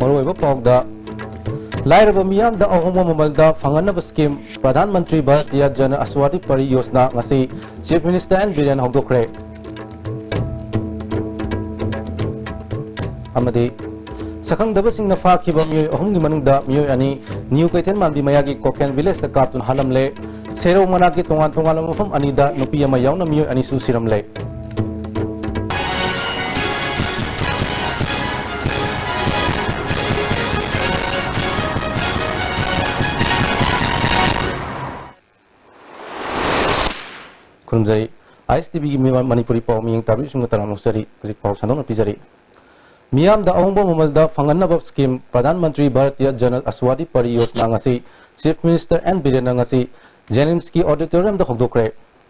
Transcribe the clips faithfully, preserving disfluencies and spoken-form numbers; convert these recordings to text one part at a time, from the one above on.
ꯃꯔꯨꯑꯣꯏꯕ ꯄꯥꯎꯗ, ꯂꯥꯏꯔꯕ ꯃꯤꯌꯥꯝꯗ ꯑꯍꯣꯡꯕ ꯃꯃꯜꯗ ꯐꯪꯍꯟꯅꯕ ꯁ꯭ꯀꯤꯝ ꯄ꯭ꯔꯙꯥꯟ ꯃꯟꯇ꯭ꯔꯤ ꯚꯥꯔꯇꯤꯌꯥ ꯖꯟ ꯑꯁ꯭ꯋꯥꯗꯤ ꯄꯔꯤ ꯌꯣꯖꯅꯥ ꯉꯁꯤ ꯆꯤꯐ ꯃꯤꯅꯤꯁꯇꯔ ꯑꯦꯟ ꯕꯤꯔꯦꯟ ꯍꯧꯗꯣꯛꯈ꯭ꯔꯦ꯫ ꯑꯃꯗꯤ ꯁꯛꯈꯪꯗꯕꯁꯤꯡꯅ ꯐꯥꯈꯤꯕ ꯃꯤꯑꯣꯏ ꯑꯍꯨꯝꯒꯤ ꯃꯅꯨꯡꯗ ꯃꯤꯑꯣꯏ ꯑꯅꯤ ꯅ꯭ꯌꯨ ꯀꯩꯊꯦꯜ ꯃꯥꯟꯕꯤ ꯃꯌꯥꯒꯤ ꯀꯣꯀꯦꯟ ꯚꯤꯂꯦꯖꯇ ꯀꯥꯞꯇꯨꯅ ꯍꯥꯠꯂꯝꯂꯦ꯫ ꯁꯦꯔꯧ ꯃꯅꯥꯛꯀꯤ ꯇꯣꯉꯥꯟ ꯇꯣꯉꯥꯟꯕ ꯃꯐꯝ ꯑꯅꯤꯗ ꯅꯨꯄꯤ ꯑꯃ ꯌꯥꯎꯅ ꯃꯤꯑꯣꯏ ꯑꯅꯤꯁꯨ ꯁꯤꯔꯝꯂꯦ꯫ ꯈꯨꯔꯨꯝꯖꯔꯤ꯫ ꯑꯥꯏ ꯑꯦꯁ ꯇꯤ ꯚꯤꯒꯤ ꯃꯤꯃꯥ-, ꯃꯅꯤꯄꯨꯔꯤ ꯄꯥꯎ ꯃꯤꯌꯦꯡ ꯇꯥꯕꯤꯔꯤꯕꯁꯤꯡꯕꯨ ꯇꯔꯥꯝꯅ ꯑꯣꯛꯆꯔꯤ꯫ ꯍꯧꯖꯤꯛ ꯄꯥꯎ ꯁꯟꯗꯣꯛꯅ ꯄꯤꯖꯔꯤ꯫ ꯃꯤꯌꯥꯝꯗ ꯑꯍꯣꯡꯕ ꯃꯃꯜꯗ ꯐꯪꯍꯟꯅꯕ ꯁ꯭ꯀꯤꯝ ꯄ꯭ꯔꯙꯥꯟ ꯃꯟꯇ꯭ꯔꯤ ꯚꯥꯔꯇꯤꯌꯥ ꯖꯟ ꯑꯁ꯭ꯋꯥꯗꯤ ꯄꯔꯤ ꯌꯣꯖꯅꯥ ꯉꯁꯤ ꯆꯤꯐ ꯃꯤꯅꯤꯁꯇꯔ ꯑꯦꯟ ꯕꯤꯔꯦꯟꯅ ꯉꯁꯤ ꯖꯦꯅꯤꯝꯁꯀꯤ ꯑꯣꯗꯤꯇꯣꯔꯤꯌꯝꯗ ꯍꯧꯗꯣꯛꯈ꯭ꯔꯦ꯫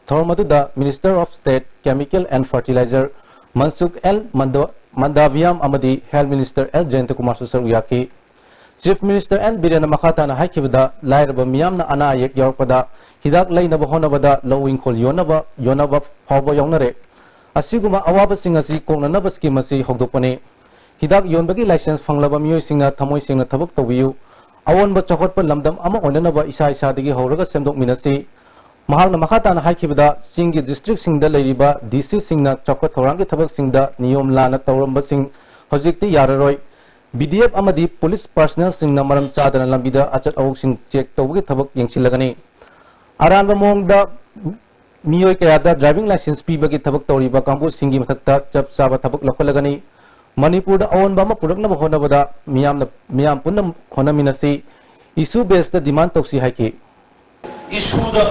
ꯊꯧꯔꯝ ꯑꯗꯨꯗ minister of state chemical and fertiliser ꯃꯟꯁꯨꯈ L ꯃꯟꯗ-, ꯃꯟꯗꯥꯚꯤꯌꯥꯝ ꯑꯃꯗꯤ ꯍꯦꯜꯊ ꯃꯤꯅꯤꯁꯇꯔ ꯑꯦꯜ ꯖꯌꯟꯇꯀꯨꯃꯥꯔꯁꯨ ꯁꯔꯨꯛ ꯌꯥꯈꯤ꯫ ꯆꯤꯐ ꯃꯤꯅꯤꯁꯇꯔ ꯑꯦꯟ ꯕꯤꯔꯦꯟꯅ ꯃꯈꯥ ꯇꯥꯅ ꯍꯥꯏꯈꯤꯕꯗ, ꯂꯥꯏꯔꯕ ꯃꯤꯌꯥꯝꯅ ꯑꯅꯥ ꯑꯌꯦꯛ ꯌꯥꯎꯔꯛꯄꯗ ꯍꯤꯗꯥꯛ ꯂꯩꯅꯕ ꯍꯣꯠꯅꯕꯗ ꯂꯧ ꯏꯪꯈꯣꯜ ꯌꯣꯟꯅꯕ, ꯌꯣꯟꯅꯕ ꯐꯥꯎꯕ ꯌꯥꯎꯅꯔꯦ꯫ ꯑꯁꯤꯒꯨꯝꯕ ꯑꯋꯥꯕꯁꯤꯡ ꯑꯁꯤ ꯀꯣꯛꯅꯅꯕ ꯁ꯭ꯀꯤꯝ ꯑꯁꯤ ꯍꯧꯗꯣꯛꯄꯅꯤ꯫ ꯍꯤꯗꯥꯛ ꯌꯣꯟꯕꯒꯤ ꯂꯥꯏꯁꯦꯟꯁ ꯐꯪꯂꯕ ꯃꯤꯑꯣꯏꯁꯤꯡꯅ ꯊꯃꯣꯏ ꯁꯦꯡꯅ ꯊꯕꯛ ꯇꯧꯕꯤꯌꯨ꯫ ꯑꯑꯣꯟꯕ ꯆꯥꯎꯈꯠꯄ ꯂꯝꯗꯝ ꯑꯃ ꯑꯣꯏꯅꯅꯕ ꯏꯁꯥ ꯏꯁꯥꯗꯒꯤ ꯍꯧꯔꯒ ꯁꯦꯝꯗꯣꯛꯃꯤꯟꯅꯁꯤ꯫ ꯃꯍꯥꯛꯅ ꯃꯈꯥ ꯇꯥꯅ ꯍꯥꯏꯈꯤꯕꯗ, ꯆꯤꯡꯒꯤ ꯗꯤꯁꯇ꯭ꯔꯤꯛꯁꯤꯡꯗ ꯂꯩꯔꯤꯕ ꯗꯤ ꯁꯤꯁꯤꯡꯅ ꯆꯥꯎꯈꯠ ꯊꯧꯔꯥꯡꯒꯤ ꯊꯕꯛꯁꯤꯡꯗ ꯅꯤꯌꯣꯝ ꯂꯥꯟꯅ ꯇꯧꯔꯝꯕꯁꯤꯡ ꯍꯧꯖꯤꯛꯇꯤ ꯌꯥꯔꯔꯣꯏ꯫ ꯕꯤ ꯗꯤ ꯑꯦꯐ ꯑꯃꯗꯤ ꯄꯨꯂꯤꯁ ꯄꯥꯔꯁꯅꯦꯜꯁꯤꯡꯅ ꯃꯔꯝ ꯆꯥꯗꯅ ꯂꯝꯕꯤꯗ ꯑꯆꯠ ꯑꯋꯣꯛꯁꯤꯡ ꯆꯦꯛ ꯇꯧꯕꯒꯤ ꯊꯕꯛ ꯌꯦꯡꯁꯤꯜꯂꯒꯅꯤ꯫ ꯑꯔꯥꯟꯕ ꯃꯑꯣꯡꯗ ꯃꯤꯑꯣꯏ ꯀꯌꯥꯗ ꯗ꯭ꯔꯥꯏꯚꯤꯡ ꯂꯥꯏꯁꯦꯟꯁ ꯄꯤꯕꯒꯤ ꯊꯕꯛ ꯇꯧꯔꯤꯕ ꯀꯥꯡꯕꯨꯁꯤꯡꯒꯤ ꯃꯊꯛꯇ ꯆꯞ ꯆꯥꯕ ꯊꯕꯛ ꯂꯧꯈꯠꯂꯒꯅꯤ꯫ ꯃꯅꯤꯄꯨꯔꯗ ꯑꯑꯣꯟꯕ ꯑꯃ ꯄꯨꯔꯛꯅꯕ ꯍꯣꯠꯅꯕꯗ ꯃꯤꯌꯥꯝꯅ, ꯃꯤꯌꯥꯝ ꯄꯨꯟꯅ ꯍꯣꯠꯅꯃꯤꯟꯅꯁꯤ, ꯏꯁꯨ ꯕꯦꯁꯇ ꯗꯤꯃꯥꯟ ꯇꯧꯁꯤ ꯍꯥꯏꯈꯤ꯫ ꯏꯁꯨꯗ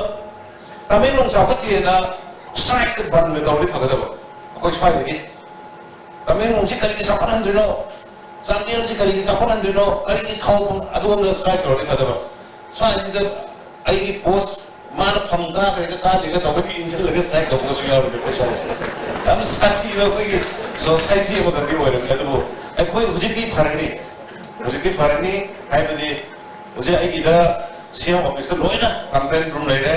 ꯇꯃꯦꯡꯂꯣꯡ ꯆꯥꯎꯈꯠꯇꯦꯅ ꯁ꯭ꯇ꯭ꯔꯥꯏꯛ ꯕꯟꯒ ꯇꯧꯔꯗꯤ ꯐꯒꯗꯕ꯫ ꯑꯩꯈꯣꯏ ꯁ꯭ꯋꯥꯏꯗꯒꯤ ꯇꯃꯦꯡꯂꯣꯡꯁꯤ ꯀꯔꯤꯒꯤ ꯆꯥꯎꯈꯠꯍꯟꯗ꯭ꯔꯤꯅꯣ, ꯆꯥꯟꯗꯦꯜꯁꯤ ꯀꯔꯤꯒꯤ ꯆꯥꯎꯈꯠꯍꯟꯗ꯭ꯔꯤꯅꯣ, ꯀꯔꯤꯒꯤ ꯊꯥꯎ ꯐꯪ-, ꯑꯗꯣꯝꯗ ꯁ꯭ꯇ꯭ꯔꯥꯏꯛ ꯇꯧꯔꯗꯤ ꯐꯒꯗꯕ꯫ ꯁ꯭ꯋꯥꯏꯁꯤꯗ ꯑꯩꯒꯤ ꯄꯣꯁ ꯃꯥꯅ ꯐꯪ ꯀꯥꯈ꯭ꯔꯦꯒ ꯀꯥꯗ꯭ꯔꯦꯒ ꯇꯧꯕꯒꯤ ꯏꯟꯁꯤꯜꯂꯒ ꯁ꯭ꯇ꯭ꯔꯥꯏꯛ ꯇꯧꯕꯁꯨ ꯌꯥꯎꯔꯤꯕ ꯑꯩꯈꯣꯏ ꯁ꯭ꯋꯥꯏꯁꯦ꯫ ꯌꯥꯝ ꯁꯥꯊꯤꯕ ꯑꯩꯈꯣꯏꯒꯤ ꯁꯣꯁꯥꯏꯇꯤ ꯑꯃꯈꯛꯇꯤ ꯑꯣꯏꯔꯝꯃꯦ꯫ ꯑꯗꯨꯕꯨ ꯑꯩꯈꯣꯏ ꯍꯧꯖꯤꯛꯇꯤ ꯐꯔꯅꯤ, ꯍꯧꯖꯤꯛꯇꯤ ꯐꯔꯅꯤ ꯍꯥꯏꯕꯗꯤ ꯍꯧꯖꯤꯛ ꯑꯩꯒꯤꯗ ꯁꯤ ꯑꯦꯝ ꯑꯣꯐꯤꯁꯇ ꯂꯣꯏꯅ ꯀꯝꯄ꯭ꯂꯦꯟ ꯔꯨꯝ ꯂꯩꯔꯦ,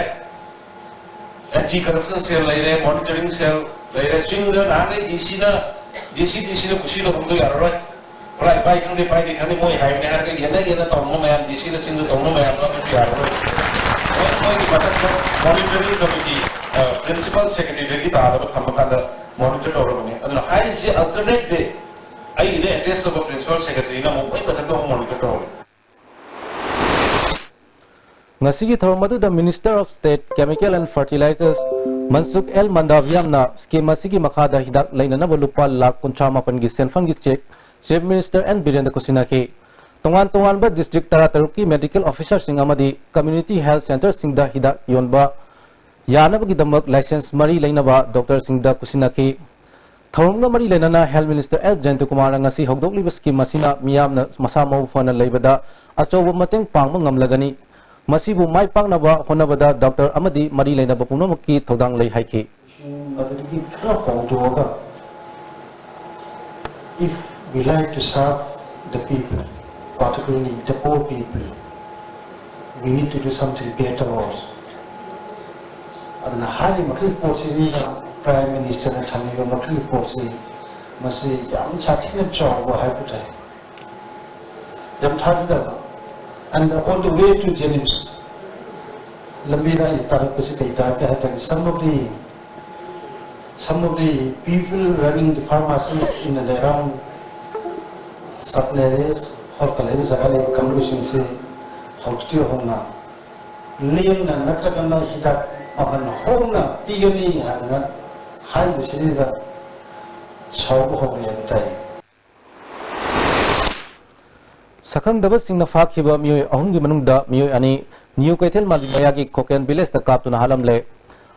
ꯑꯦꯟꯇꯤ ꯀꯔꯞꯁꯟ ꯁꯦꯜ ꯂꯩꯔꯦ, ꯃꯣꯅꯤꯇꯔꯤꯡ ꯁꯦꯜ ꯂꯩꯔꯦ꯫ ꯆꯤꯡꯗ ꯅꯍꯥꯟꯒꯩ ꯗꯤ ꯁꯤꯅ, ꯗꯤ ꯁꯤ, ꯗꯤ ꯁꯤꯅ ꯀꯨꯁꯤ ꯇꯧꯐꯝꯗꯣ ꯌꯥꯔꯔꯣꯏ꯫ ꯄꯥꯏ ꯄꯥꯏ ꯈꯪꯗꯦ, ꯄꯥꯏꯗꯦ ꯈꯪꯗꯦ, ꯃꯣꯏ ꯍꯥꯏꯕꯅꯦ ꯍꯥꯏꯔꯒ ꯌꯦꯠꯅ ꯌꯦꯠꯅ ꯇꯧꯅꯕ ꯃꯌꯥꯝ, ꯖꯦ ꯁꯤꯅ ꯁꯤꯡꯗ ꯇꯧꯅꯕ ꯃꯌꯥꯝꯗꯣ ꯑꯗꯨꯁꯨ ꯌꯥꯔꯔꯣꯏ꯫ ꯃꯣꯏ, ꯃꯣꯏꯒꯤ ꯃꯊꯛꯇ ꯃꯣꯅꯤꯇꯔꯤꯡ ꯀꯃꯤꯇꯤ, ꯑ, ꯄ꯭ꯔꯤꯟꯁꯤꯄꯥꯜ ꯁꯦꯀ꯭ꯔꯦꯇꯔꯤꯗꯒꯤ ꯇꯥꯗꯕ ꯊꯝꯃꯀꯥꯟꯗ ꯃꯣꯅꯤꯇꯔ ꯇꯧꯔꯕꯅꯦ꯫ ꯑꯗꯨꯅ ꯍꯥꯏꯔꯤꯁꯦ ꯑꯜꯇꯔꯅꯦꯠ ꯗꯦ, ꯑꯩꯒꯤꯗ ꯑꯦꯇꯦꯆ ꯇꯧꯕ ꯄ꯭ꯔꯤꯟꯁꯤꯄꯥꯜ ꯁꯦꯀ꯭ꯔꯦꯇꯔꯤꯅ ꯑꯃꯨꯛ ꯃꯣꯏ ꯃꯊꯛꯇ ꯑꯃꯨꯛ ꯃꯣꯅꯤꯇꯔ ꯇꯧꯔꯦ꯫ ꯉꯁꯤꯒꯤ ꯊꯧꯔꯝ ꯑꯗꯨꯗ Minister of State Chemical and Fertilizers Mansukh L ꯃꯟꯗꯥꯚꯤꯌꯥꯝꯅ ꯁ꯭ꯀꯤꯝ ꯑꯁꯤꯒꯤ ꯃꯈꯥꯗ ꯍꯤꯗꯥꯛ ꯂꯩꯅꯅꯕ ꯂꯨꯄꯥ ꯂꯥꯈ ꯀꯨꯟꯊ꯭ꯔꯥ ꯃꯥꯄꯟꯒꯤ ꯁꯦꯟꯐꯝꯒꯤ ꯆꯦꯛ Chief Minister ꯑꯦꯟ ꯕꯤꯔꯦꯟꯗ ꯈꯨꯠꯁꯤꯟꯅꯈꯤ꯫ ꯇꯣꯉꯥꯟ ꯇꯣꯉꯥꯟꯕ ꯗꯤꯁꯇ꯭ꯔꯤꯛ ꯇꯔꯥꯇꯔꯨꯛꯀꯤ ꯃꯦꯗꯤꯀꯦꯜ ꯑꯣꯐꯤꯁꯥꯔꯁꯤꯡ ꯑꯃꯗꯤ ꯀꯝꯃ꯭ꯌꯨꯅꯤꯇꯤ ꯍꯦꯜꯊ ꯁꯦꯟꯇꯔꯁꯤꯡꯗ ꯍꯤꯗꯥꯛ ꯌꯣꯟꯕ ꯌꯥꯅꯕꯒꯤꯗꯃꯛ ꯂꯥꯏꯁꯦꯟꯁ ꯃꯔꯤ ꯂꯩꯅꯕ ꯗꯣꯛꯇꯔꯁꯤꯡꯗ ꯈꯨꯠꯁꯤꯟꯅꯈꯤ꯫ ꯊꯧꯔꯝꯒ ꯃꯔꯤ ꯂꯩꯅꯅ ꯍꯦꯜꯊ ꯃꯤꯅꯤꯁꯇꯔ ꯑꯦꯜ ꯖꯌꯟꯇꯀꯨꯃꯥꯔꯅ ꯉꯁꯤ ꯍꯧꯗꯣꯛꯂꯤꯕ ꯁ꯭ꯀꯤꯝ ꯑꯁꯤꯅ ꯃꯤꯌꯥꯝꯅ ꯃꯁꯥ ꯃꯎ ꯐꯅ ꯂꯩꯕꯗ ꯑꯆꯧꯕ ꯃꯇꯦꯡ ꯄꯥꯡꯕ ꯉꯝꯂꯒꯅꯤ꯫ ꯃꯁꯤꯕꯨ ꯃꯥꯏ ꯄꯥꯛꯅꯕ ꯍꯣꯠꯅꯕꯗ ꯗꯣꯛꯇꯔ ꯑꯃꯗꯤ ꯃꯔꯤ ꯂꯩꯅꯕ ꯄꯨꯝꯅꯃꯛꯀꯤ ꯊꯧꯗꯥꯡ ꯂꯩ ꯍꯥꯏꯈꯤ꯫ ꯃꯗꯨꯗꯒꯤ ꯈꯔ ꯍꯣꯡꯗꯣꯛꯑꯒ, if we like to serve the people, particularly the poor people, we need to do something better also. ꯑꯗꯨꯅ ꯍꯥꯏꯔꯤꯕ ꯃꯈꯩ ꯄꯣꯠꯁꯤ ꯃꯤꯅ Prime Ministerꯅ ꯊꯝꯃꯤꯕ ꯃꯈꯩ ꯄꯣꯠꯁꯤ, ꯃꯁꯤ ꯌꯥꯝ ꯁꯥꯊꯤꯅ ꯆꯥꯎꯕ ꯍꯥꯏꯕ ꯇꯥꯏ꯫ ꯌꯥꯝ ꯊꯥꯖꯗꯕ꯫ And on the way to JNIMS, ꯂꯝꯕꯤꯗ ꯑꯩ ꯇꯥꯔꯛꯄꯁꯤ ꯀꯩ ꯇꯥꯔꯛꯀꯦ ꯍꯥꯏ ꯇꯥꯔꯗꯤ, some of the, some of the people running the pharmacies in and around sub ꯂꯩꯔꯦ, ꯍꯣꯁꯄꯤꯇꯥꯜ ꯂꯩꯕ ꯖꯒꯥ ꯂꯩꯕ ꯀꯥꯡꯕꯨꯁꯤꯡꯁꯤ ꯍꯧꯖꯤꯛꯇꯤ ꯍꯧꯅ ꯂꯦꯡꯅ ꯅꯠꯇ꯭ꯔꯒꯅ ꯍꯤꯗꯥꯛ ꯃꯃꯜ ꯍꯣꯡꯅ ꯄꯤꯒꯅꯤ ꯍꯥꯏꯗꯅ ꯍꯥꯏꯕꯁꯤꯗ ꯁꯥꯎꯕ ꯍꯧꯔꯦ ꯍꯥꯏꯕ ꯇꯥꯏ꯫ ꯁꯛꯈꯪꯗꯕꯁꯤꯡꯅ ꯐꯥꯈꯤꯕ ꯃꯤꯑꯣꯏ ꯑꯍꯨꯝꯒꯤ ꯃꯅꯨꯡꯗ ꯃꯤꯑꯣꯏ ꯑꯅꯤ ꯅ꯭ꯌꯨ ꯀꯩꯊꯦꯜ ꯃꯥꯟꯕꯤ ꯃꯌꯥꯒꯤ ꯈꯣꯀꯦꯟ ꯚꯤꯂꯦꯖꯇ ꯀꯥꯞꯇꯨꯅ ꯍꯥꯠꯂꯝꯂꯦ꯫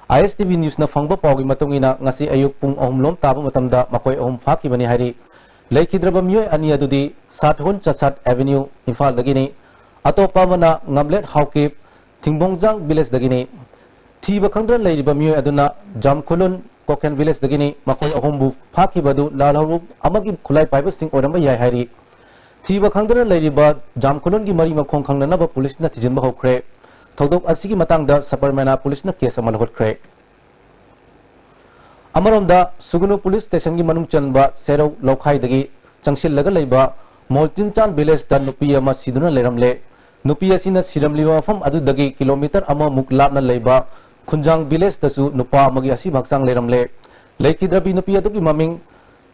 ISTV Newsꯅ ꯐꯪꯕ ꯄꯥꯎꯒꯤ ꯃꯇꯨꯡ ꯏꯟꯅ, ꯉꯁꯤ ꯑꯌꯨꯛ ꯄꯨꯡ ꯑꯍꯨꯝ ꯂꯣꯝ ꯇꯥꯕ ꯃꯇꯝꯗ ꯃꯈꯣꯏ ꯑꯍꯨꯝ ꯐꯥꯈꯤꯕꯅꯤ ꯍꯥꯏꯔꯤ꯫ ꯂꯩꯈꯤꯗ꯭ꯔꯕ ꯃꯤꯑꯣꯏ ꯑꯅꯤ ꯑꯗꯨꯗꯤ ꯁꯥꯠꯍꯨꯟ ꯆꯁꯥꯠ ꯑꯦꯚꯦꯅ꯭ꯌꯨ, ꯏꯝꯐꯥꯜꯗꯒꯤꯅꯤ꯫ ꯑꯇꯣꯞꯄ ꯑꯃꯅ ꯉꯝꯂꯦꯠ ꯍꯥꯎꯀꯤꯞ, ꯊꯤꯡꯕꯣꯡꯖꯥꯡ ꯚꯤꯂꯦꯖꯇꯒꯤꯅꯤ꯫ ꯊꯤꯕ ꯈꯪꯗꯅ ꯂꯩꯔꯤꯕ ꯃꯤꯑꯣꯏ ꯑꯗꯨꯅ ꯖꯥꯝꯈꯨꯂꯨꯟ ꯀꯣꯀꯦꯟ ꯚꯤꯂꯦꯖꯇꯒꯤꯅꯤ꯫ ꯃꯈꯣꯏ ꯑꯍꯨꯝꯕꯨ ꯐꯥꯈꯤꯕ ꯑꯗꯨ ꯂꯥꯜꯍꯧꯂꯨꯞ ꯑꯃꯒꯤ ꯈꯨꯠꯂꯥꯏ ꯄꯥꯏꯕꯁꯤꯡ ꯑꯣꯏꯔꯝꯕ ꯌꯥꯏ ꯍꯥꯏꯔꯤ꯫ ꯊꯤꯕ ꯈꯪꯗꯅ ꯂꯩꯔꯤꯕ ꯖꯥꯝꯈꯨꯂꯨꯟꯒꯤ ꯃꯔꯤ ꯃꯈꯣꯡ ꯈꯪꯅꯅꯕ ꯄꯨꯂꯤꯁꯅ ꯊꯤꯖꯤꯟꯕ ꯍꯧꯈ꯭ꯔꯦ꯫ ꯊꯧꯗꯣꯛ ꯑꯁꯤꯒꯤ ꯃꯇꯥꯡꯗ ꯁꯕꯔꯃꯦꯅꯥ ꯄꯨꯂꯤꯁꯅ ꯀꯦꯁ ꯑꯃ ꯂꯧꯈꯠꯈ꯭ꯔꯦ꯫ ꯑꯃꯔꯣꯝꯗ, ꯁꯨꯒꯨꯅꯨ ꯄꯨꯂꯤꯁ ꯁ꯭ꯇꯦꯁꯟꯒꯤ ꯃꯅꯨꯡ ꯆꯟꯕ ꯁꯦꯔꯧ ꯂꯧꯈꯥꯏꯗꯒꯤ ꯆꯪꯁꯤꯜꯂꯒ ꯂꯩꯕ ꯃꯣꯜꯇꯤꯟꯆꯥꯟ ꯚꯤꯂꯦꯖꯇ ꯅꯨꯄꯤ ꯑꯃ ꯁꯤꯗꯨꯅ ꯂꯩꯔꯝꯂꯦ꯫ ꯅꯨꯄꯤ ꯑꯁꯤꯅ ꯁꯤꯔꯝꯂꯤꯕ ꯃꯐꯝ ꯑꯗꯨꯗꯒꯤ ꯀꯤꯂꯣꯃꯤꯇꯔ ꯑꯃꯃꯨꯛ ꯂꯥꯞꯅ ꯂꯩꯕ ꯈꯨꯟꯖꯥꯡ ꯚꯤꯂꯦꯖꯇꯁꯨ ꯅꯨꯄꯥ ꯑꯃꯒꯤ ꯑꯁꯤꯕ ꯍꯛꯆꯥꯡ ꯂꯩꯔꯝꯂꯦ꯫ ꯂꯩꯈꯤꯗ꯭ꯔꯕꯤ ꯅꯨꯄꯤ ꯑꯗꯨꯒꯤ ꯃꯃꯤꯡ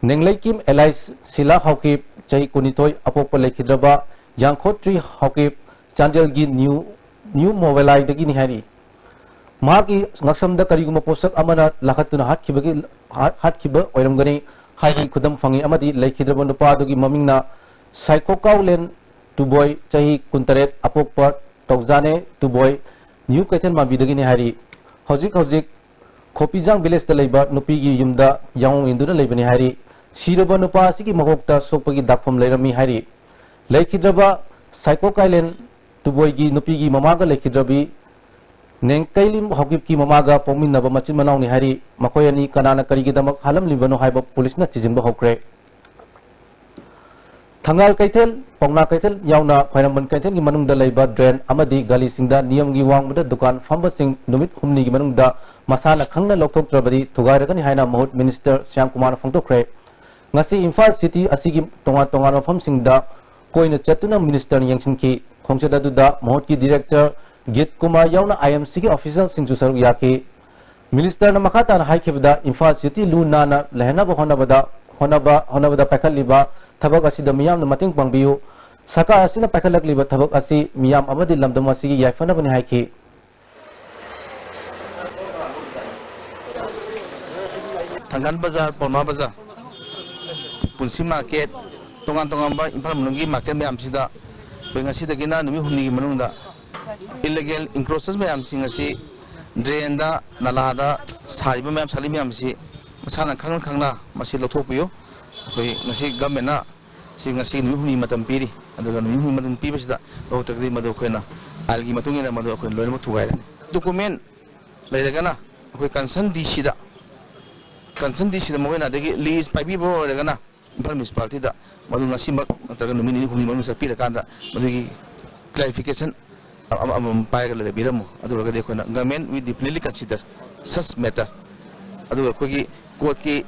ꯅꯦꯡꯂꯩꯀꯤꯝ ꯑꯦꯂꯥꯏꯁ ꯁꯤꯂꯥ ꯍꯥꯎꯀꯤꯞ, ꯆꯍꯤ ꯀꯨꯟꯅꯤꯊꯣꯏ, ꯑꯄꯣꯛꯄ ꯂꯩꯈꯤꯗ꯭ꯔꯕ ꯌꯥꯡꯈꯣꯠꯇ꯭ꯔꯤ ꯍꯥꯎꯀꯤꯞ, ꯆꯥꯟꯗꯦꯜꯒꯤ ꯅ꯭ꯌꯨ, ꯅ꯭ꯌꯨ ꯃꯣꯕꯦꯂꯥꯏꯗꯒꯤꯅꯤ ꯍꯥꯏꯔꯤ꯫ ꯃꯍꯥꯛꯀꯤ ꯉꯛꯁꯝꯗ ꯀꯔꯤꯒꯨꯝꯕ ꯄꯣꯠꯁꯛ ꯑꯃꯅ ꯂꯥꯈꯠꯇꯨꯅ ꯍꯥꯠꯈꯤꯕꯒꯤ, ꯍꯥꯠ-, ꯍꯥꯠꯈꯤꯕ ꯑꯣꯏꯔꯝꯒꯅꯤ ꯍꯥꯏꯕꯒꯤ ꯈꯨꯗꯝ ꯐꯪꯉꯤ ꯑꯃꯗꯤ ꯂꯩꯈꯤꯗ꯭ꯔꯕ ꯅꯨꯄꯥ ꯑꯗꯨꯒꯤ ꯃꯃꯤꯡꯅ ꯁꯥꯏꯀꯣꯀꯥꯎꯂꯦꯟ ꯇꯨꯕꯣꯏ, ꯆꯍꯤ ꯀꯨꯟꯇꯔꯦꯠ, ꯑꯄꯣꯛꯄ ꯇꯧꯖꯥꯅꯦ ꯇꯨꯕꯣꯏ, ꯅ꯭ꯌꯨ ꯀꯩꯊꯦꯜ ꯃꯥꯟꯕꯤꯗꯒꯤꯅꯤ ꯍꯥꯏꯔꯤ꯫ ꯍꯧꯖꯤꯛ ꯍꯧꯖꯤꯛ ꯈꯣꯄꯤꯖꯥꯡ ꯚꯤꯂꯦꯖꯇ ꯂꯩꯕ ꯅꯨꯄꯤꯒꯤ ꯌꯨꯝꯗ ꯌꯥꯑꯣꯡ ꯏꯟꯗꯨꯅ ꯂꯩꯕꯅꯤ ꯍꯥꯏꯔꯤ꯫ ꯁꯤꯔꯕ ꯅꯨꯄꯥ ꯑꯁꯤꯒꯤ ꯃꯀꯣꯛꯇ ꯁꯣꯛꯄꯒꯤ ꯗꯥꯛꯐꯝ ꯂꯩꯔꯝꯃꯤ ꯍꯥꯏꯔꯤ꯫ ꯂꯩꯈꯤꯗ꯭ꯔꯕ ꯁꯥꯏꯀꯣꯀꯥꯏꯂꯦꯟ ꯇꯨꯕꯣꯏꯒꯤ ꯅꯨꯄꯤꯒꯤ ꯃꯃꯥꯒ ꯂꯩꯈꯤꯗ꯭ꯔꯕꯤ ꯅꯦꯡꯀꯩꯂꯤꯝ ꯍꯧꯒꯤꯞꯀꯤ ꯃꯃꯥꯒ ꯄꯣꯛꯃꯤꯟꯅꯕ ꯃꯆꯤꯟ ꯃꯅꯥꯎꯅꯤ ꯍꯥꯏꯔꯤ꯫ ꯃꯈꯣꯏ ꯑꯅꯤ ꯀꯅꯥꯅ ꯀꯔꯤꯒꯤꯗꯃꯛ ꯍꯥꯠꯂꯝꯂꯤꯕꯅꯣ ꯍꯥꯏꯕ ꯄꯨꯂꯤꯁꯅ ꯊꯤꯖꯤꯟꯕ ꯍꯧꯈ꯭ꯔꯦ꯫ ꯊꯪꯒꯥꯜ ꯀꯩꯊꯦꯜ, ꯄꯥꯎꯅꯥ ꯀꯩꯊꯦꯜ ꯌꯥꯎꯅ ꯈ꯭ꯋꯥꯏꯔꯝꯕꯟ ꯀꯩꯊꯦꯜꯒꯤ ꯃꯅꯨꯡꯗ ꯂꯩꯕ ꯗ꯭ꯔꯦꯟ ꯑꯃꯗꯤ ꯒꯂꯤꯁꯤꯡꯗ ꯅꯤꯌꯝꯒꯤ ꯋꯥꯡꯃꯗ ꯗꯨꯀꯥꯟ ꯐꯝꯕꯁꯤꯡ ꯅꯨꯃꯤꯠ ꯍꯨꯝꯅꯤꯒꯤ ꯃꯅꯨꯡꯗ ꯃꯁꯥꯅ ꯈꯪꯅ ꯂꯧꯊꯣꯛꯇ꯭ꯔꯕꯗꯤ ꯊꯨꯒꯥꯏꯔꯒꯅꯤ ꯍꯥꯏꯅ ꯃꯍꯨꯠ ꯃꯤꯅꯤꯁꯇꯔ ꯁ꯭ꯌꯥꯝ ꯀꯨꯃꯥꯔꯅ ꯐꯣꯡꯗꯣꯛꯈ꯭ꯔꯦ꯫ ꯉꯁꯤ ꯏꯝꯐꯥꯜ ꯁꯤꯇꯤ ꯑꯁꯤꯒꯤ ꯇꯣꯉꯥꯟ ꯇꯣꯉꯥꯟꯕ ꯃꯐꯝꯁꯤꯡꯗ ꯀꯣꯏꯅ ꯆꯠꯇꯨꯅ ꯃꯤꯅꯤꯁꯇꯔꯅ ꯌꯦꯡꯁꯤꯟꯈꯤ꯫ ꯈꯣꯡꯆꯠ ꯑꯗꯨꯗ ꯃꯍꯨꯠꯀꯤ ꯗꯤꯔꯦꯛꯇꯔ ꯒꯤꯠ ꯀꯨꯃꯥꯔ ꯌꯥꯎꯅ ꯑꯥꯏ ꯑꯦꯝ ꯁꯤꯒꯤ ꯑꯣꯐꯤꯁꯤꯌꯦꯜꯁꯤꯡꯁꯨ ꯁꯔꯨꯛ ꯌꯥꯈꯤ꯫ ꯃꯤꯅꯤꯁꯇꯔꯅ ꯃꯈꯥ ꯇꯥꯅ ꯍꯥꯏꯈꯤꯕꯗ, ꯏꯝꯐꯥꯜ ꯁꯤꯇꯤ ꯂꯨ ꯅꯥꯟꯅ ꯂꯩꯍꯟꯅꯕ ꯍꯣꯠꯅꯕꯗ, ꯍꯣꯠꯅꯕ, ꯍꯣꯠꯅꯕꯗ ꯄꯥꯏꯈꯠꯂꯤꯕ ꯊꯕꯛ ꯑꯁꯤꯗ ꯃꯤꯌꯥꯝꯅ ꯃꯇꯦꯡ ꯄꯥꯡꯕꯤꯌꯨ꯫ ꯁꯔꯀꯥꯔ ꯑꯁꯤꯅ ꯄꯥꯏꯈꯠꯂꯛꯂꯤꯕ ꯊꯕꯛ ꯑꯁꯤ ꯃꯤꯌꯥꯝ ꯑꯃꯗꯤ ꯂꯝꯗꯝ ꯑꯁꯤꯒꯤ ꯌꯥꯏꯐꯅꯕꯅꯤ ꯍꯥꯏꯈꯤ꯫ ꯊꯪꯒꯥꯜ ꯕꯖꯥꯔ, ꯄꯥꯎꯅꯥ ꯕꯖꯥꯔ, ꯄꯨꯟꯁꯤ ꯃꯥꯔꯀꯦꯠ, ꯇꯣꯉꯥꯟ ꯇꯣꯉꯥꯟꯕ ꯏꯝꯐꯥꯜ ꯃꯅꯨꯡꯒꯤ ꯃꯥꯔꯀꯦꯠ ꯃꯌꯥꯝꯁꯤꯗ ꯑꯩꯈꯣꯏ ꯉꯁꯤꯗꯒꯤꯅ ꯅꯨꯃꯤꯠ ꯍꯨꯝꯅꯤꯒꯤ ꯃꯅꯨꯡꯗ ꯏꯂꯤꯒꯦꯜ ꯏꯟꯀ꯭ꯔꯣꯆꯔ ꯃꯌꯥꯝꯁꯤꯡ ꯑꯁꯤ ꯗ꯭ꯔꯦꯟꯗ, ꯅꯂꯥꯗ ꯁꯥꯔꯤꯕ ꯃꯌꯥꯝ, ꯁꯥꯠꯂꯤ ꯃꯌꯥꯝꯁꯤ ꯃꯁꯥꯅ ꯈꯪꯅ ꯈꯪꯅ ꯃꯁꯤ ꯂꯧꯊꯣꯛꯄꯤꯌꯨ꯫ ꯑꯩꯈꯣꯏ ꯉꯁꯤ ꯒꯚꯔꯟꯃꯦꯟꯅ ꯁꯤ ꯉꯁꯤ ꯅꯨꯃꯤꯠ ꯍꯨꯝꯅꯤ ꯃꯇꯝ ꯄꯤꯔꯤ, ꯑꯗꯨꯒ ꯅꯨꯃꯤꯠ ꯍꯨꯝꯅꯤ ꯃꯇꯝ ꯄꯤꯕꯁꯤꯗ ꯂꯧꯊꯣꯛꯇ꯭ꯔꯒꯗꯤ ꯃꯗꯨ ꯑꯩꯈꯣꯏꯅ ꯑꯥꯏꯟꯒꯤ ꯃꯇꯨꯡ ꯏꯟꯅ ꯃꯗꯨ ꯑꯩꯈꯣꯏ ꯂꯣꯏꯅꯃꯛ ꯊꯨꯒꯥꯏꯔꯅꯤ꯫ ꯗꯣꯀꯨꯃꯦꯟ ꯂꯩꯔꯒꯅ ꯑꯩꯈꯣꯏ ꯀꯟꯁꯔꯟ ꯗꯤ ꯁꯤꯗ, ꯀꯟꯁꯔꯟ ꯗꯤ ꯁꯤꯗ ꯃꯈꯣꯏꯅ, ꯑꯗꯒꯤ ꯂꯤꯁ ꯄꯥꯏꯕꯤꯕ ꯑꯣꯏꯔꯒꯅ ꯏꯝꯐꯥꯜ ꯃ꯭ꯌꯨꯅꯤꯁꯤꯄꯥꯂꯤꯇꯤꯗ ꯃꯗꯨ ꯉꯁꯤꯃꯛ ꯅꯠꯇ꯭ꯔꯒ ꯅꯨꯃꯤꯠ ꯅꯤꯅꯤ ꯍꯨꯝꯅꯤ ꯃꯅꯨꯡꯗ ꯆꯠꯄꯤꯔꯀꯥꯟꯗ ꯃꯗꯨꯒꯤ ꯀ꯭ꯂꯦꯔꯤꯐꯤꯀꯦꯁꯟ ꯑꯃꯃꯝ ꯄꯥꯏꯔꯒ ꯂꯩꯕꯤꯔꯝꯃꯨ꯫ ꯑꯗꯨ ꯑꯣꯏꯔꯒꯗꯤ ꯑꯩꯈꯣꯏꯅ, government will definitely consider such matter꯫ ꯑꯗꯨꯒ ꯑꯩꯈꯣꯏꯒꯤ ꯀꯣꯔꯠꯀꯤ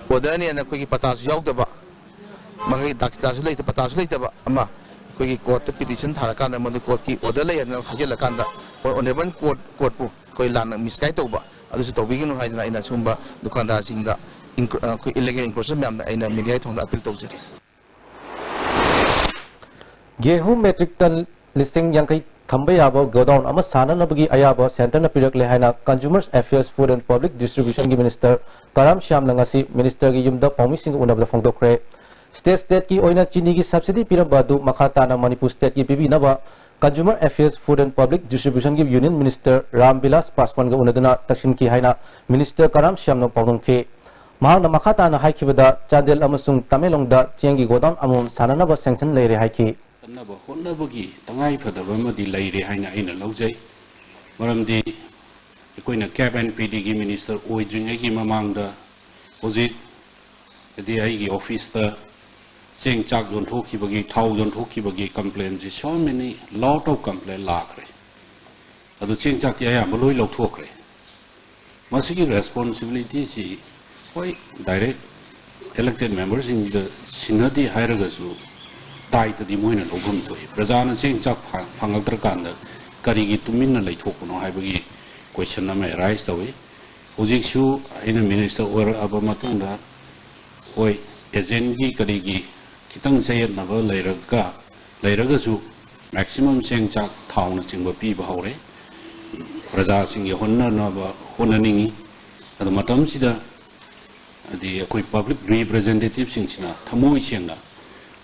ꯑꯣꯔꯗꯔꯅꯦꯅ ꯑꯩꯈꯣꯏꯒꯤ ꯄꯇꯥꯁꯨ ꯌꯥꯎꯗꯕ, ꯃꯈꯣꯏꯒꯤ ꯗꯥꯛꯇꯥꯁꯨ ꯂꯩꯇ ꯄꯇꯥꯁꯨ ꯂꯩꯇꯕ ꯑꯃ ꯑꯩꯈꯣꯏꯒꯤ ꯀꯣꯔꯠꯇ ꯄꯤꯇꯤꯁꯟ ꯊꯥꯔꯀꯥꯟꯗ ꯃꯗꯨ ꯀꯣꯔꯠꯀꯤ ꯑꯣꯔꯗꯔ ꯂꯩ ꯍꯥꯏꯗꯅ ꯍꯥꯏꯖꯤꯜꯂꯀꯥꯟꯗ ꯑꯣꯅꯔꯦꯕꯜ ꯀꯣꯔꯠ ꯀꯣꯔꯠꯄꯨ ꯑꯩꯈꯣꯏ ꯂꯥꯟꯅ ꯃꯤꯁꯒꯥꯏꯠ ꯇꯧꯕ ꯑꯗꯨꯁꯨ ꯇꯧꯕꯤꯒꯅꯨ ꯍꯥꯏꯗꯅ ꯑꯩꯅ ꯁꯨꯝꯕ ꯗꯨꯀꯥꯟꯗꯥꯔꯁꯤꯡꯗ ꯏꯟꯀ꯭ꯔꯣ- ꯑꯩꯈꯣꯏ ꯏꯂꯤꯒꯦꯜ ꯏꯟꯀ꯭ꯔꯣꯆꯔ ꯃꯌꯥꯝꯗ ꯑꯩꯅ ꯃꯤꯗꯤꯌꯥꯒꯤ ꯊꯣꯡꯗ ꯑꯄꯤꯜ ꯇꯧꯖꯔꯤ꯫ ꯒꯦꯍꯨ ꯃꯦꯇ꯭ꯔꯤꯛ ꯇꯟ ꯂꯤꯁꯤꯡ ꯌꯥꯡꯈꯩ ꯊꯝꯕ ꯌꯥꯕ ꯒꯣꯗꯥꯎꯟ ꯑꯃ ꯁꯥꯅꯅꯕꯒꯤ ꯑꯌꯥꯕ ꯁꯦꯟꯇꯔꯅ ꯄꯤꯔꯛꯂꯦ ꯍꯥꯏꯅ Consumer Affairs, Food and Public Distributionꯒꯤ ꯃꯤꯅꯤꯁꯇꯔ ꯀꯔꯥꯝ ꯁ꯭ꯌꯥꯝꯅ ꯉꯁꯤ ꯃꯤꯅꯤꯁꯇꯔꯒꯤ ꯌꯨꯝꯗ ꯄꯥꯎꯃꯤꯁꯤꯡꯒ ꯎꯅꯕꯗ ꯐꯣꯡꯗꯣꯛꯈ꯭ꯔꯦ꯫ ꯁ꯭ꯇꯦꯠ ꯁ꯭ꯇꯦꯠꯀꯤ ꯑꯣꯏꯅ ꯆꯤꯅꯤꯒꯤ ꯁꯕꯁꯤꯗꯤ ꯄꯤꯔꯝꯕ ꯑꯗꯨ ꯃꯈꯥ ꯇꯥꯅ ꯃꯅꯤꯄꯨꯔ ꯁ꯭ꯇꯦꯠꯀꯤ ꯄꯤꯕꯤꯅꯕ Consumer Affairs, Food and Public Distributionꯒꯤ ꯌꯨꯅꯤꯌꯟ ꯃꯤꯅꯤꯁꯇꯔ ꯔꯥꯝ ꯕꯤꯂꯥꯁ ꯄꯥꯁꯋꯥꯟꯒ ꯎꯅꯗꯨꯅ ꯇꯛꯁꯤꯟꯈꯤ ꯍꯥꯏꯅ ꯃꯤꯅꯤꯁꯇꯔ ꯀꯔꯥꯝ ꯁ꯭ꯌꯥꯝꯅ ꯄꯥꯎꯗꯝꯈꯤ꯫ ꯃꯍꯥꯛꯅ ꯃꯈꯥ ꯇꯥꯅ ꯍꯥꯏꯈꯤꯕꯗ, ꯆꯥꯟꯗꯦꯜ ꯑꯃꯁꯨꯡ ꯇꯃꯦꯡꯂꯣꯡꯗ ꯆꯦꯡꯒꯤ ꯒꯣꯗꯥꯎꯟ ꯑꯃꯃꯝ ꯁꯥꯅꯅꯕ ꯁꯦꯡꯁꯟ ꯂꯩꯔꯦ ꯍꯥꯏꯈꯤ꯫ ꯀꯟꯅꯕ ꯍꯣꯠꯅꯕꯒꯤ ꯇꯉꯥꯏꯐꯗꯕ ꯑꯃꯗꯤ ꯂꯩꯔꯦ ꯍꯥꯏꯅ ꯑꯩꯅ ꯂꯧꯖꯩ꯫ ꯃꯔꯝꯗꯤ ꯑꯩꯈꯣꯏꯅ ꯀꯦꯞ ꯑꯦꯟ ꯄꯦꯗꯤꯒꯤ ꯃꯤꯅꯤꯁꯇꯔ ꯑꯣꯏꯗ꯭ꯔꯤꯉꯩꯒꯤ ꯃꯃꯥꯡꯗ ꯍꯧꯖꯤꯛ, ꯍꯥꯏꯗꯤ, ꯑꯩꯒꯤ ꯑꯣꯐꯤꯁꯇ ꯆꯦꯡ ꯆꯥꯛ ꯌꯣꯟꯊꯣꯛꯈꯤꯕꯒꯤ, ꯊꯥꯎ ꯌꯣꯟꯊꯣꯛꯈꯤꯕꯒꯤ complainꯁꯤ, so many, lot of complaint ꯂꯥꯛꯈ꯭ꯔꯦ꯫ ꯑꯗꯨ ꯆꯦꯡ ꯆꯥꯛꯇꯤ ꯑꯌꯥꯝꯕ ꯂꯣꯏ ꯂꯧꯊꯣꯛꯈ꯭ꯔꯦ꯫ ꯃꯁꯤꯒꯤ responsibilityꯁꯤ, ꯍꯣꯏ, direct elected memberꯁꯤꯡꯗ ꯁꯤꯟꯅꯗꯦ ꯍꯥꯏꯔꯒꯁꯨ, ꯇꯥꯏꯇꯗꯤ ꯃꯣꯏꯅ ꯂꯧꯐꯝ ꯊꯣꯛꯏ꯫ ꯄ꯭ꯔꯖꯥꯅ ꯆꯦꯡ ꯆꯥꯛ ꯐ-, ꯐꯪꯉꯛꯇ꯭ꯔꯀꯥꯟꯗ ꯀꯔꯤꯒꯤ ꯇꯨꯃꯤꯟꯅ ꯂꯩꯊꯣꯛꯄꯅꯣ ꯍꯥꯏꯕꯒꯤ question ꯑꯃ arise ꯇꯧꯏ꯫ ꯍꯧꯖꯤꯛꯁꯨ ꯑꯩꯅ ꯃꯤꯅꯤꯁꯇꯔ ꯑꯣꯏꯔꯛꯑꯕ ꯃꯇꯨꯡꯗ, ꯍꯣꯏ, agentꯀꯤ ꯀꯔꯤꯒꯤ ꯈꯤꯇꯪ ꯆꯌꯦꯠꯅꯕ ꯂꯩꯔꯒ, ꯂꯩꯔꯒꯁꯨ maximum ꯆꯦꯡ ꯆꯥꯛ ꯊꯥꯎꯅꯆꯤꯡꯕ ꯄꯤꯕ ꯍꯧꯔꯦ꯫ ꯄ꯭ꯔꯖꯥꯁꯤꯡꯒꯤ ꯍꯣꯠꯅꯅꯕ ꯍꯣꯠꯅꯅꯤꯡꯏ꯫ ꯑꯗꯨ ꯃꯇꯝꯁꯤꯗ ꯍꯥꯏꯗꯤ ꯑꯩꯈꯣꯏ public representativeꯁꯤꯡꯁꯤꯅ ꯊꯃꯣꯏ ꯁꯦꯡꯅ